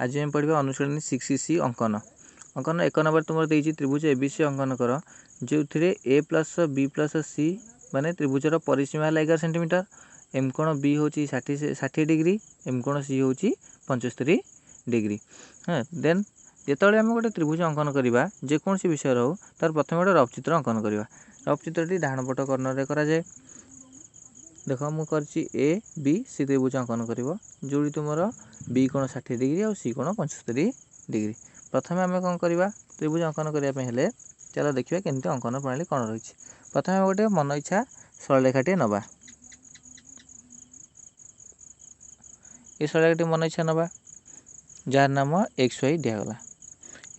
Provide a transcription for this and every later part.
ଆଜି ଆମେ ପଢ଼ିବା ଅନୁଶୀଳନୀ 6C ଅଙ୍କନ। ଅଙ୍କନ 1 ନମ୍ବର ତୁମର ଦେଇଛି ତ୍ରିଭୁଜ ABC ଅଙ୍କନ କର, ଯେଉଁଥିରେ ଏ ପ୍ଲସ୍ ବି ପ୍ଲସ୍ ସି ମାନେ ତ୍ରିଭୁଜର ପରିସୀମା ହେଲା 11 ସେଣ୍ଟିମିଟର, ଏମ୍ କୋଣ ବି ହେଉଛି 60 ଡିଗ୍ରୀ, ଏମ୍ କୋଣ ସି ହେଉଛି 75 ଡିଗ୍ରୀ। ହଁ, ଦେନ୍ ଯେତେବେଳେ ଆମେ ଗୋଟେ ତ୍ରିଭୁଜ ଅଙ୍କନ କରିବା, ଯେକୌଣସି ବିଷୟରେ ହେଉ, ତାର ପ୍ରଥମେ ଗୋଟେ ରଫ୍ ଚିତ୍ର ଅଙ୍କନ କରିବା। ରଫ୍ ଚିତ୍ରଟି ଡାହାଣ ପଟ କର୍ଣ୍ଣରରେ କରାଯାଏ। ଦେଖ, ମୁଁ କରିଛି ଏ ବି ସି ତ୍ରିଭୁଜ ଅଙ୍କନ କରିବ, ଯେଉଁଠି ତୁମର ବି କୋଣ 60 ଡିଗ୍ରୀ ଆଉ ସି କୋଣ 75 ଡିଗ୍ରୀ। ପ୍ରଥମେ ଆମେ କ'ଣ କରିବା? ତ୍ରିଭୁଜ ଅଙ୍କନ କରିବା ପାଇଁ ହେଲେ ଚାଲ ଦେଖିବା କେମିତି ଅଙ୍କନ ପ୍ରଣାଳୀ କ'ଣ ରହିଛି। ପ୍ରଥମେ ଆମେ ଗୋଟେ ମନ ଇଚ୍ଛା ସରଳରେଖାଟିଏ ନେବା। ଏ ସରଳରେଖାଟି ମନ ଇଚ୍ଛା ନେବା, ଯାହାର ନାମ ଏକ୍ସ ୱାଇ ଦିଆଗଲା।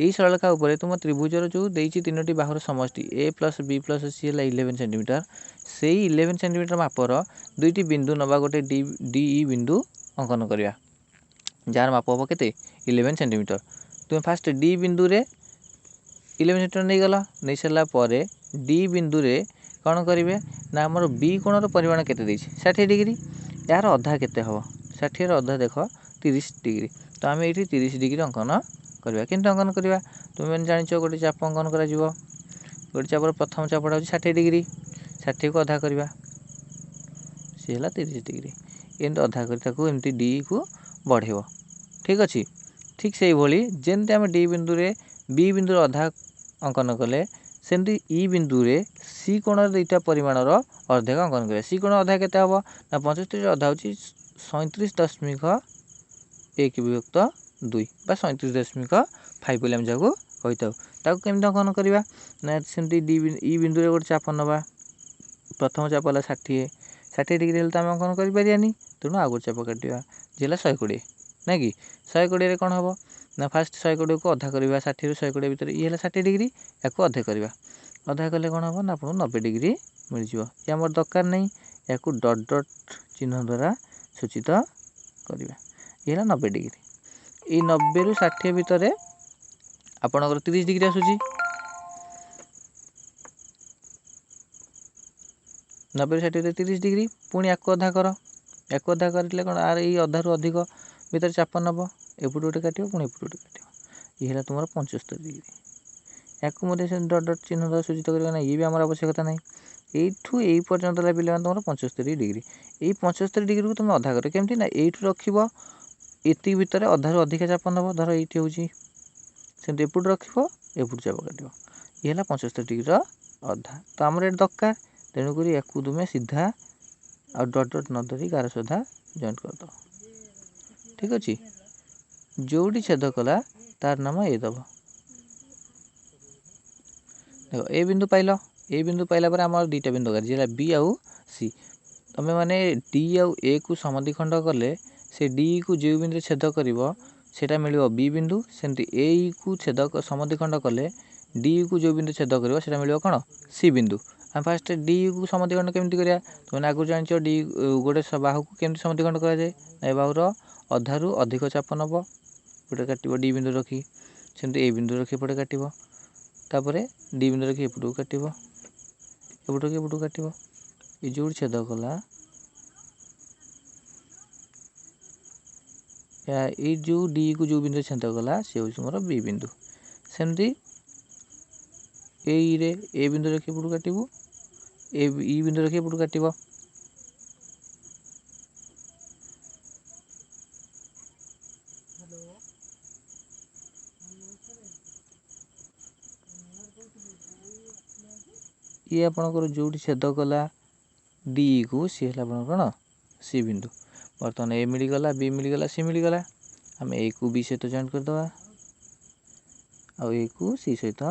ଏଇ ସରଳରେଖା ଉପରେ ତୁମ ତ୍ରିଭୁଜର ଯେଉଁ ଦେଇଛି ତିନୋଟି ବାହୁର ସମଷ୍ଟି ଏ ପ୍ଲସ୍ ବି ପ୍ଲସ୍ ସି ହେଲା 11 ସେଣ୍ଟିମିଟର, ସେଇ 11 ସେଣ୍ଟିମିଟର ମାପର ଦୁଇଟି ବିନ୍ଦୁ ନେବା, ଗୋଟେ ଡି ଡି ଇ ବିନ୍ଦୁ ଅଙ୍କନ କରିବା, ଯାହାର ମାପ ହେବ କେତେ? 11 ସେଣ୍ଟିମିଟର। ତୁମେ ଫାଷ୍ଟ ଡି ବିନ୍ଦୁରେ 11 ସେଣ୍ଟିମିଟର ନେଇଗଲ। ନେଇସାରିଲା ପରେ ଡି ବିନ୍ଦୁରେ କ'ଣ କରିବେ ନା, ଆମର ବି କୋଣର ପରିମାଣ କେତେ ଦେଇଛି? 60 ଡିଗ୍ରୀ। ଏହାର ଅଧା କେତେ ହେବ? 60ର ଅଧା ଦେଖ 30 ଡିଗ୍ରୀ। ତ ଆମେ ଏଇଠି 30 ଡିଗ୍ରୀ ଅଙ୍କନ କରିବା। କେମିତି ଅଙ୍କନ କରିବା? ତୁମେମାନେ ଜାଣିଛ, ଗୋଟେ ଚାପ ଅଙ୍କନ କରାଯିବ। ଗୋଟେ ଚାପର ପ୍ରଥମ ଚାପଟା ହେଉଛି 60 ଡିଗ୍ରୀ। 60କୁ ଅଧା କରିବା, ସିଏ ହେଲା 30 ଡିଗ୍ରୀ। ଏମିତି ଅଧା କରି ତାକୁ ଏମିତି ଡିକୁ ବଢ଼େଇବ। ଠିକ୍ ଅଛି? ଠିକ୍ ସେଇଭଳି ଯେମିତି ଆମେ ଡି ବିନ୍ଦୁରେ ବି ବିନ୍ଦୁର ଅଧା ଅଙ୍କନ କଲେ, ସେମିତି ଇ ବିନ୍ଦୁରେ ସି କୋଣର ଦୁଇଟା ପରିମାଣର ଅର୍ଦ୍ଧେକ ଅଙ୍କନ କରିବା। ସି କୋଣ ଅଧା କେତେ ହେବ ନା, 75ର ଅଧା ହେଉଛି 37.1 ବିଭକ୍ତ 2 ବା 37.5 ବୋଲି ଆମେ ଯାହାକୁ କହିଥାଉ। ତାକୁ କେମିତି ଅଙ୍କନ କରିବା ନା, ସେମିତି ଡି ଇ ବିନ୍ଦୁରେ ଗୋଟେ ଚାପ ନେବା। ପ୍ରଥମ ଚାପ ହେଲା 60। 60 ଡିଗ୍ରୀ ହେଲେ ତ ଆମେ ଅଙ୍କନ କରିପାରିବାନି, ତେଣୁ ଆଉ ଗୋଟେ ଚାପ କାଟିବା, ଯିଏ ହେଲା 120, ନାଇଁ କି? 120ରେ କ'ଣ ହେବ ନା, ଫାଷ୍ଟ 120କୁ ଅଧା କରିବା। 60ରୁ 120 ଭିତରେ ଇଏ ହେଲା 60 ଡିଗ୍ରୀ, ୟାକୁ ଅଧେ କରିବା। ଅଧା କଲେ କ'ଣ ହେବ ନା, ଆପଣଙ୍କୁ 90 ଡିଗ୍ରୀ ମିଳିଯିବ। ଇଏ ଆମର ଦରକାର ନାହିଁ, ୟାକୁ ଡଟ୍ ଡଟ୍ ଚିହ୍ନ ଦ୍ୱାରା ସୂଚିତ କରିବା। ଇଏ ହେଲା 90 ଡିଗ୍ରୀ। ଏଇ 90ରୁ 60 ଭିତରେ ଆପଣଙ୍କର 30 ଡିଗ୍ରୀ ଆସୁଛି। 90ରୁ 60 ଭିତରେ 30 ଡିଗ୍ରୀ। ପୁଣି ୟାକୁ ଅଧା କର। ୟାକୁ ଅଧା କରିଲେ କ'ଣ, ଆର ଏଇ ଅଧାରୁ ଅଧିକ ଭିତରେ ଚାପ ନେବ, ଏପଟୁ ଗୋଟେ କାଟିବ, ପୁଣି ଏପଟୁ ଗୋଟେ କାଟିବ। ଇଏ ହେଲା ତୁମର 75 ଡିଗ୍ରୀ। ୟାକୁ ମଧ୍ୟ ସେ ଡଟ୍ ଡଟ୍ ଚିହ୍ନ ଦ୍ୱାରା ସୂଚିତ କରିବା ନା, ଇଏ ବି ଆମର ଆବଶ୍ୟକତା ନାହିଁ। ଏଇଠୁ ଏଇ ପର୍ଯ୍ୟନ୍ତ ହେଲା ପିଲାମାନେ ତୁମର 75 ଡିଗ୍ରୀ। ଏଇ 75 ଡିଗ୍ରୀକୁ ତୁମେ ଅଧା କରିବ କେମିତି ନା, ଏଇଠୁ ରଖିବ, ଏତିକି ଭିତରେ ଅଧାରୁ ଅଧିକା ଚାପ ନେବ। ଧର ଏଇଠି ହେଉଛି, ସେମିତି ଏପଟୁ ରଖିବ, ଏପଟୁ ଚାପ କାଟିବ। ଇଏ ହେଲା 75 ଡିଗ୍ରୀର ଅଧା। ତ ଆମର ଏଠି ଦରକାର, ତେଣୁକରି ୟାକୁ ତୁମେ ସିଧା ଆଉ ଡଟ୍ ଡଟ୍ ନ ଧରି ଗାର ସିଧା ଜଏଣ୍ଟ କରିଦେବ। ଠିକ୍ ଅଛି? ଯେଉଁଠି ଛେଦ କଲା ତାର ନାମ ଏ ଦେବ। ଦେଖ, ଏ ବିନ୍ଦୁ ପାଇଲ। ଏ ବିନ୍ଦୁ ପାଇଲା ପରେ ଆମର ଦୁଇଟା ବିନ୍ଦୁ ଦରକାର, ଯିଏ ହେଲା ବି ଆଉ ସି। ତୁମେ ମାନେ ଡି ଆଉ ଏ କୁ ସମଦ୍ୱିଖଣ୍ଡ କଲେ ସେ ଡି କୁ ଯେଉଁ ବିନ୍ଦୁରେ ଛେଦ କରିବ ସେଇଟା ମିଳିବ ବି ବିନ୍ଦୁ। ସେମିତି ଏ କୁ ଛେଦ ସମଦ୍ୱିଖଣ୍ଡ କଲେ ଡି କୁ ଯେଉଁ ବିନ୍ଦୁ ଛେଦ କରିବ ସେଇଟା ମିଳିବ କ'ଣ? ସି ବିନ୍ଦୁ। ଆମେ ଫାଷ୍ଟ ଡି କୁ ସମଦ୍ୱିଖଣ୍ଡ କେମିତି କରିବା? ତୁମେ ଆଗରୁ ଜାଣିଛ, ଡି ଗୋଟେ ବାହୁକୁ କେମିତି ସମଦ୍ୱିଖଣ୍ଡ କରାଯାଏ ନା, ଏ ବାହୁର ଅଧାରୁ ଅଧିକ ଚାପ ନେବ, ଗୋଟେ କାଟିବ ଡି ବିନ୍ଦୁ ରଖି, ସେମିତି ଏ ବିନ୍ଦୁ ରଖି ଏପଟେ କାଟିବ, ତାପରେ ଡି ବିନ୍ଦୁ ରଖି ଏପଟକୁ କାଟିବ, ଏପଟକୁ ଏପଟକୁ କାଟିବ। ଏ ଯେଉଁଠି ଛେଦ କଲା, ଏଇ ଯେଉଁ ଡି କୁ ଯେଉଁ ବିନ୍ଦୁ ଛେଦ କଲା ସେ ହେଉଛି ତୁମର ବି ବିନ୍ଦୁ। ସେମିତି ଏଇରେ ଏ ବିନ୍ଦୁ ରଖି ଏପଟକୁ କାଟିବୁ, ଏ ଇ ବିନ୍ଦୁ ରଖି ଏପଟକୁ କାଟିବ। ଇଏ ଆପଣଙ୍କର ଯେଉଁଠି ଛେଦ କଲା ଡି କୁ, ସିଏ ହେଲା ଆପଣଙ୍କର କ'ଣ? ସି ବିନ୍ଦୁ। ବର୍ତ୍ତମାନ ଏ ମିଳିଗଲା, ବି ମିଳିଗଲା, ସି ମିଳିଗଲା। ଆମେ ଏ କୁ ବି ସହିତ ଜଏଣ୍ଟ କରିଦେବା ଆଉ ଏ କୁ ସି ସହିତ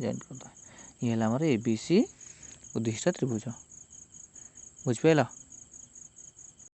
ଜଏଣ୍ଟ କରିଦେବା। ଇଏ ହେଲା ଆମର ଏ ବି ସି ଉଦ୍ଦିଷ୍ଟ ତ୍ରିଭୁଜ। ବୁଝିପାରିଲ?